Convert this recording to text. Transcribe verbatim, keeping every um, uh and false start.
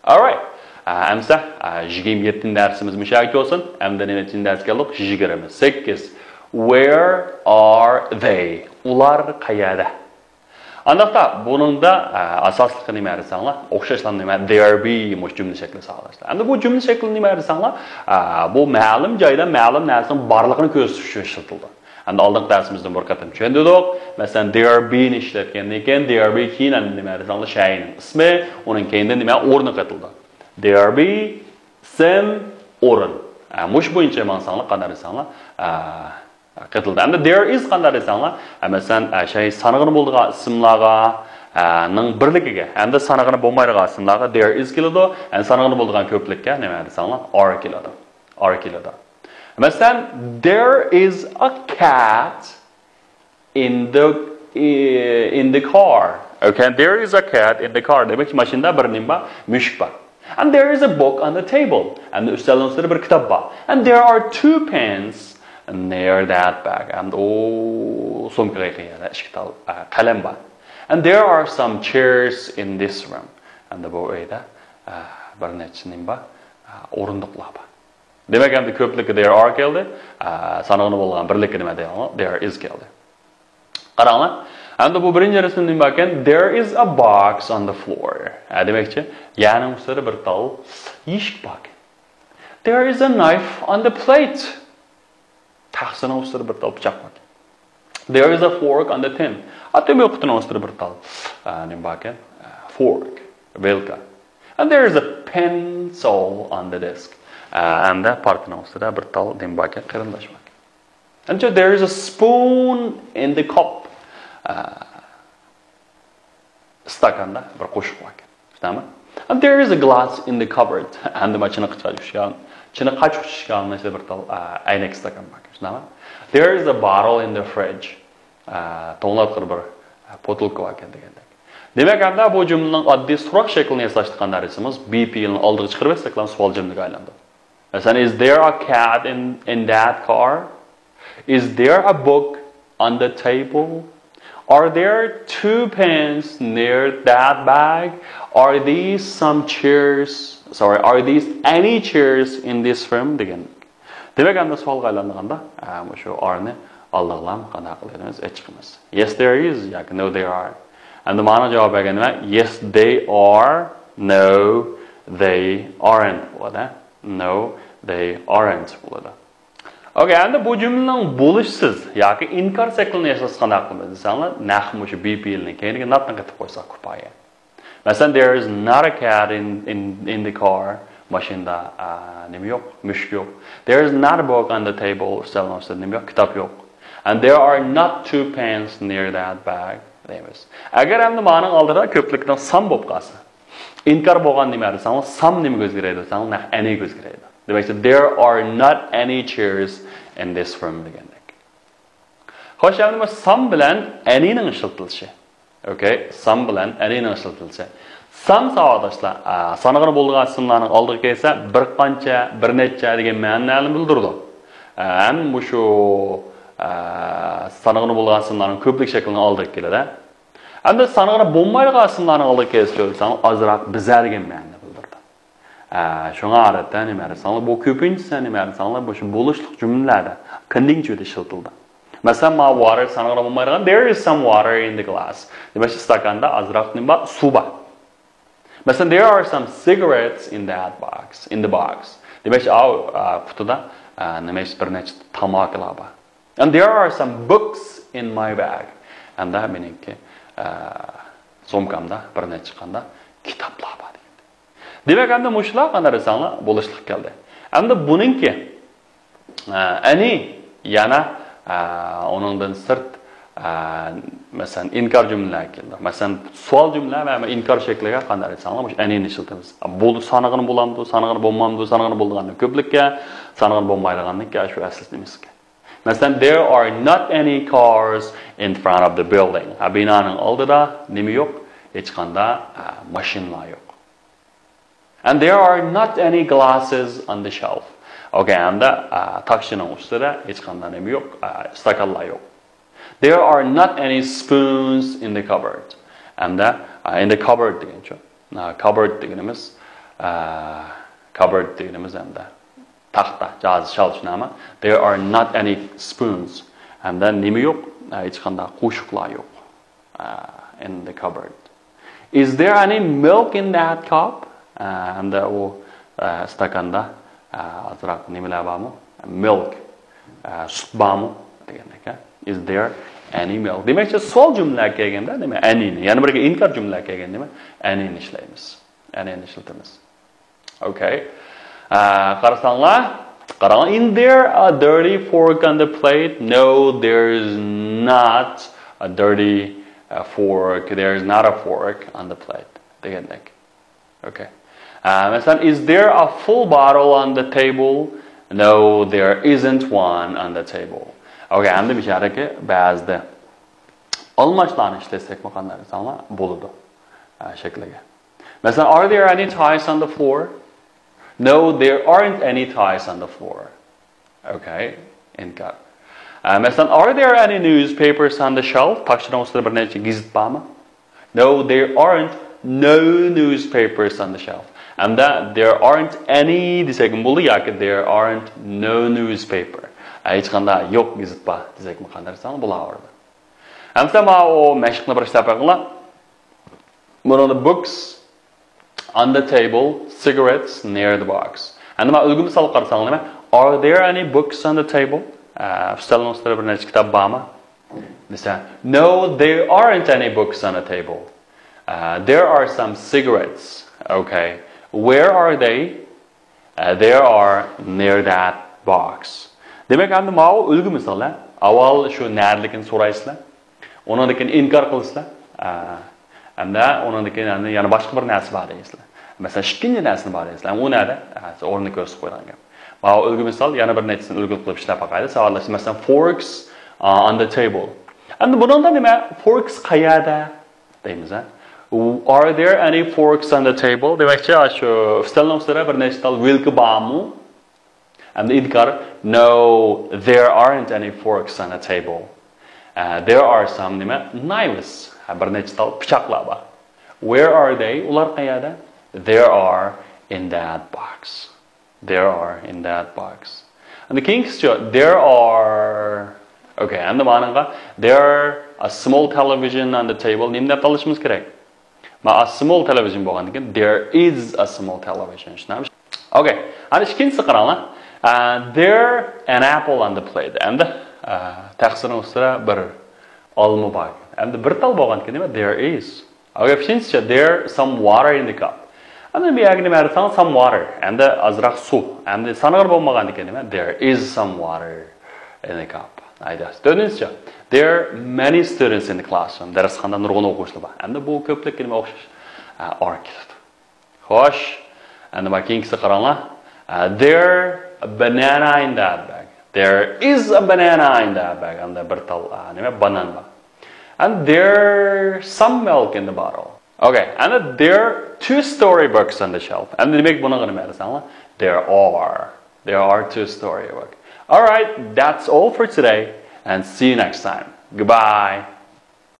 Alright. ئەمسە يىگىرمە يەتتىنچى دەرسىمىز مۇشۇ يەرگىچە بولسۇن. ئەمدى نەچچىنچى دەرسكە كەلدۇق؟ يىگىرمە سەككىز. Where are they? ئۇلار قەيەردە؟ ئانداقتا بۇنىڭدا ئاساسلىقى نېمە دېسەڭلار؟ ئوخشاشلا نېمە؟ There be مۇشۇ جۈملە شەكلى ساغلاشلار. ئەمدى بۇ جۈملە شەكلى نېمە دېسەڭلار؟ بۇ مەلۇم جايدا مەلۇم نەرسىنىڭ بارلىقىنى كۆرسىتىش ئۈچۈن ئىشلىتىلىدۇ. ئەمدى ئالدىنقى دەرسىمىزدىن بىر قېتىم چۈشەندۈردۇق. مەسىلەن، there be نى ئىشلەتكەندىن كېيىن، there be كېيىن ئەمدى نېمە دېسەڭلار؟ شەينىڭ ئىسمى، ئۇنىڭ كەينىدىن نېمە؟ ئورنى قېتىلىدۇ. There be some ئورۇن. مۇشۇ بويىچە ماڭساڭلار، قانداق دېسەڭلار؟ قېتىلدى. ئەمدى there is قانداق دېسەڭلار، مەسىلەن، شەي سانىغىلى بولىدىغان ئىسىملارغا نىڭ بىرلىكىگە، ئەمدى سانىغىلى بولمايدىغان ئىسىملارغا there is كېلىدۇ. ئەمدى سانىغىلى بولىدىغان كۆپلۈككە نېمە دېسەڭلار؟ Are كېلىدۇ. Are كېلىدۇ. مەسىلەن، there is a cat in the in the car. Okay, there is a cat in the car. دېمەك، ماشىنىدا بىر نېمە بار؟ مۈشۈك بار. And there is a book on the table. ئەمدى ئۈستەلنىڭ ئۈستىدە بىر كىتاب بار. And there are two pens near that bag. ئەمدى ئۇ سومكىغا يېقىن يەردە ئىككى تال قەلەم بار. And there are some chairs in this room. ئەمدى بۇ ئۆيدە بىر نەچچە نېمە بار؟ ئورۇندۇقلار بار. دېمەك، ئەمدى كۆپلۈككە there are كەلدى. سانىغىلى بولىدىغان بىرلىككە نېمە دەيدۇ؟ There is كەلدى. قاراڭلار. ئەمدى بۇ بىرىنچى رەسىمدە نېمە باركەن؟ There is a box on the floor. دېمەكچى، يەرنىڭ ئۈستىدە بىر تال يىشىك باركەن. There is a knife on the plate. تەخسىنىڭ ئۈستىدە بىر تال پىچاق باركەن. There is a fork on the tin. تۆمۈر قۇتىنىڭ ئۈستىدە بىر تال نېمە باركەن؟ Fork, ۋىلكا. And there is a pencil on the desk. ئەمدى پارتىنىڭ ئۈستىدە بىر تال نېمە باركەن؟ قېرىنداش باركەن. And so there is a spoon in the cup. ئىستاكاندا بىر قوشۇق باركەن. شۇنداقمۇ؟ And there is a glass in the cupboard. ئەمدى مانا چىنىققا چىقىشقان، چىنىققا چىقىشقان بىر تال ئەينەك ئىستاكان باركەن. شۇنداقمۇ؟ There is a bottle in the fridge. توڭلاتقۇدا بىر پوتۇلكا باركەن دېگەندەك. دېمەك، ئەمدى بۇ جۈملىنىڭ ئاددىي سوراق شەكلىنى ياساشتا قانداق دەيسىز؟ Be پېئىلىنى ئالدىغا چىقىرىۋەتسەكلا سوئال جۈملىگە ئايلىنىدۇ. مەسىلەن، is there a cat in in that car? Is there a book on the table? Are there two pens near that bag? Are these some chairs? Sorry, are these any chairs in this room? دېگەن. دېمەك، ئەمدى سوئالغا ئايلانغاندا، مۇشۇ are نى ئالدىغىلا قانداق قىلىمىز؟ ئېچىقىمىز. Yes, there is ياكى no, there are. ئەمدى مانا جاۋاب بەرگەن نېمە؟ Yes, they are. No, they aren't بولىدۇ. No, they aren't بولىدۇ. ئوكەي، ئەمدى بۇ جۈملىنىڭ بولۇشسىز ياكى ئىنكار شەكلىنى ياساشقا قانداق قىلىمىز دېسەڭلار، نەق مۇشۇ be پېئىلىنىڭ كەينىگە not نى قېتىپ قويساق كۇپايە. مەسىلەن، there is not a cat in in in the car. ماشىنىدا نېمە يوق؟ مۈشۈك يوق. There is not a book on the table. ئۈستەلنىڭ ئۈستىدە نېمە يوق؟ كىتاب يوق. And there are not two pens near that bag دەيمىز. ئەگەر ئەمدى مانىڭ ئالدىدا كۆپلۈكنىڭ some بولۇپ قالسا، ئىنكار بولغان نېمە دېسەڭلار، some نېمىگە ئۆزگىرەيدۇ دېسەڭلار، نەق any گە ئۆزگىرەيدۇ. دېمەكچى، there are not any chairs in this room دېگەندەك. خوش، ئەمدى بۇ some بىلەن any نىڭ ئىشلىتىلىشى. ئوكەي، some بىلەن any نىڭ ئىشلىتىلىشى. Some ساۋاقداشلار، سانىغىلى بولىدىغان ئىسىملارنىڭ ئالدىغا كەلسە، بىر قانچە، بىر نەچچە دېگەن مەنىلەرنى بىلدۈرىدۇ. ھەم مۇشۇ سانىغىلى بولىدىغان ئىسىملارنىڭ كۆپلۈك شەكلىنىڭ ئالدىغا كېلىدۇ. ئەمدى سانىغىلى بولمايدىغان ئىسىملارنىڭ ئالدىغا كەلسە، ئازراق بىزە دېگەن مەنىنى بىلدۈرىدۇ. ئە، شۇڭا ئادەتتە نېمە دېسەڭلار، بۇ كۆپىنچىسى نېمە دېسەڭلار، مۇشۇ بولۇشلۇق جۈملىلەردە، كوندىنكتىۋدا ئىشلىتىلىدۇ. مەسىلەن، مانا water سانىغىلى بولمايدىغان، there is some water in the glass. دېمەك، ئىستاكاندا ئازراق نېمە بار؟ سۇ بار. مەسىلەن، there are some cigarettes in that box, in the box. دېمەك، ئاۋۇ، ئە، قۇتىدا، ئە، نېمە، بىر نەچچە تاماكىلار بار. And there are some books in my bag. ھەمدە مېنىڭكى، ئە، سومكامدا بىر نەچچە قانداق كىتابلار بار دېگەن. دېمەك، ئەمدى مۇشۇلار قانداق دېسەڭلار بولۇشلۇق كەلدى. ئەمدى بۇنىڭكى، ئە، any يەنە، ئە، ئۇنىڭدىن سىرت، ئە، مەسىلەن، ئىنكار جۈملىلەر كېلىدۇ. مەسىلەن، سوئال جۈملە ۋە ئىنكار شەكلىگە قانداق دېسەڭلار مۇشۇ any نى ئىشلىتىمىز. بۇ سانىغىلى بولامدۇ، سانىغىلى بولمامدۇ، سانىغىلى بولىدىغاننى كۆپلۈككە، سانىغىلى بولمايدىغاننىڭكى شۇ ئەسلى نېمىسىگە. مەسىلەن، there are not any cars in front of the building. ھە، بىنانىڭ ئالدىدا نېمە يوق؟ ھېچقانداق، ئە، ماشىنىلار يوق. And there are not any glasses on the shelf. ئوكەي، ھەمدە، ئە، تاكسىنىڭ ئۈستىدە ھېچقانداق نېمە يوق؟ ئە، ئىستاكانلار يوق. There are not any spoons in the cupboard. ھەمدە، ئە، in the cupboard دېگەنچۇ؟ ئە، cupboard دېگىنىمىز، ئە، cupboard دېگىنىمىز ئەمدى تاختا، جاھازى، شال شۇنداقمۇ؟ There are not any spoons. ھەمدە نېمە يوق؟ ئە، ھېچقانداق قوشۇقلار يوق. ئە، in the cupboard. Is there any milk in that cup? ئە، ھەمدە ئۇ، ئە، ئىستاكاندا، ئە، ئازراق نېمىلەر بارمۇ؟ Milk. ئە، سۈت بارمۇ؟ دېگەندەك. Is there any milk? دېمەكچى، سوئال جۈملىلەر كەلگەندە نېمە؟ Any نى. يەنە بىرگە ئىنكار جۈملىلەر كەلگەندە نېمە؟ Any نى ئىشلەيمىز. Any نى ئىشلىتىمىز. Okay. ئە، قارىساڭلار، قاراڭلار. In there a dirty fork on the plate? No, there is not a dirty, uh, fork. There is not a fork on the plate. دېگەندەك. Okay. ئە، مەسىلەن، is there a full bottle on the table? No, there isn't one on the table. Okay، ئەمدى مۇشۇ يەردىكى بەزىدە ئالماشلارنى ئىشلەتسەكمۇ قانداق دېسەڭلار بولىدۇ. ئە، شەكلىگە. مەسىلەن، are there any ties on the floor? No, there aren't any ties on the floor. Okay, ئىنكار. ئە، مەسىلەن، are there any newspapers on the shelf? تاخچىنىڭ ئۈستىدە بىر نەچچە گېزىت بارمۇ؟ No, there aren't no newspapers on the shelf. ئەمدى there aren't any دېسەكمۇ بولىدۇ ياكى there aren't no newspaper. ئە، ھېچقانداق يوق گېزىت بار دېسەكمۇ قانداق دېسەڭلار بولاۋېرىدۇ. ئەمدى ماۋۇ مەشىقنى بىر ئىشلەپ بېقىڭلار. بۇنىڭدا books on the table, cigarettes near the box. ئەمدى مانا ئۈلگە مىسالغا قارىساڭلار نېمە؟ Are there any books on the table? ئە، ئۈستەلنىڭ ئۈستىدە بىر نەچچە كىتاب بارمۇ؟ دېسە، no, there aren't any books on the table. ئە، there are some cigarettes. Okay. Where are they? ئە، they are near that box. دېمەك، ئەمدى ماۋۇ ئۈلگە مىسال، ھە؟ ئاۋۋال شۇ نەدىلىكىنى سورايسىلەر. ئۇنىڭدىن كېيىن ئىنكار قىلىسىلەر. ئە، ئەمدى ئۇنىڭدىن كېيىن ئەمدى يەنە باشقا بىر نەرسە بار دەيسىلەر. مەسىلەن، ئىككىنچى نەرسىنى بار دەيسىلەر. ئۇ نەدە؟ ئە، ئورنىنى كۆرسىتىپ قويغان گەپ. ماۋۇ ئۈلگە مىسال، يەنە بىر نەچچىسىنى ئۈلگە قىلىپ ئىشلەپ باقايلى. ساۋاتلاشتۇرۇش. مەسىلەن، forks, uh, on the table. ئەمدى بۇنىڭدا نېمە؟ Forks قەيەردە؟ دەيمىز، ھە؟ Are there any forks on the table? دېمەكچى، شۇ ئۈستەلنىڭ ئۈستىدە بىر نەچچە تال ۋىلكا بارمۇ؟ ئەمدى ئىنكار. No, there aren't any forks on the table. ئە، there are some نېمە؟ Knives. ھە، بىر نەچچە تال پىچاقلار بار. Where are they? ئۇلار قەيەردە؟ They are in that box. They are in that box. ئەمدى كېيىنكىسىچۇ؟ There are. Okay، ئەمدى مانىڭغا there a small television on the table. نېمە دەپ تاللىشىمىز كېرەك؟ ما a small television بولغاندىكىن there is a small television. شۇنداقمۇ؟ Okay، ئەمدى ئىككىنچىسى قاراڭلار. ئە، there an apple on the plate. ئەمدى، ئە، تەخسىنىڭ ئۈستىدە بىر ئالما بار. ئەمدى بىر تال بولغاندىكىن نېمە؟ There is. Okay، ئۈچىنچىسى، there some water in the cup. ئەمدى بۇ يەرگە نېمە دېسەڭ، some water. ئەمدى ئازراق سۇ. ئەمدى سانىغىلى بولمىغاندىكىن نېمە؟ There is some water in the cup. ئايدا. تۆتىنچىسى، there are many students in the classroom. دەرسخانىدا نۇرغۇن ئوقۇغۇچىلار بار. ئەمدى بۇ كۆپلۈككە نېمە ئوخشاش؟ ئە، are كېلىدۇ. خوش. ئەمدى مانا كېيىنكىسىگە قاراڭلار. ئە، there a banana in that bag. There is a banana in that bag. ئەمدى بىر تال، ئە، نېمە، بانان بار. And there some milk in the bottle. Okay, and there are two storybooks on the shelf. ئەمدى دېمەك بۇنىڭغا نېمە دېسەڭلار؟ There are. There are two storybook. All right, that's all for today and see you next time. Goodbye.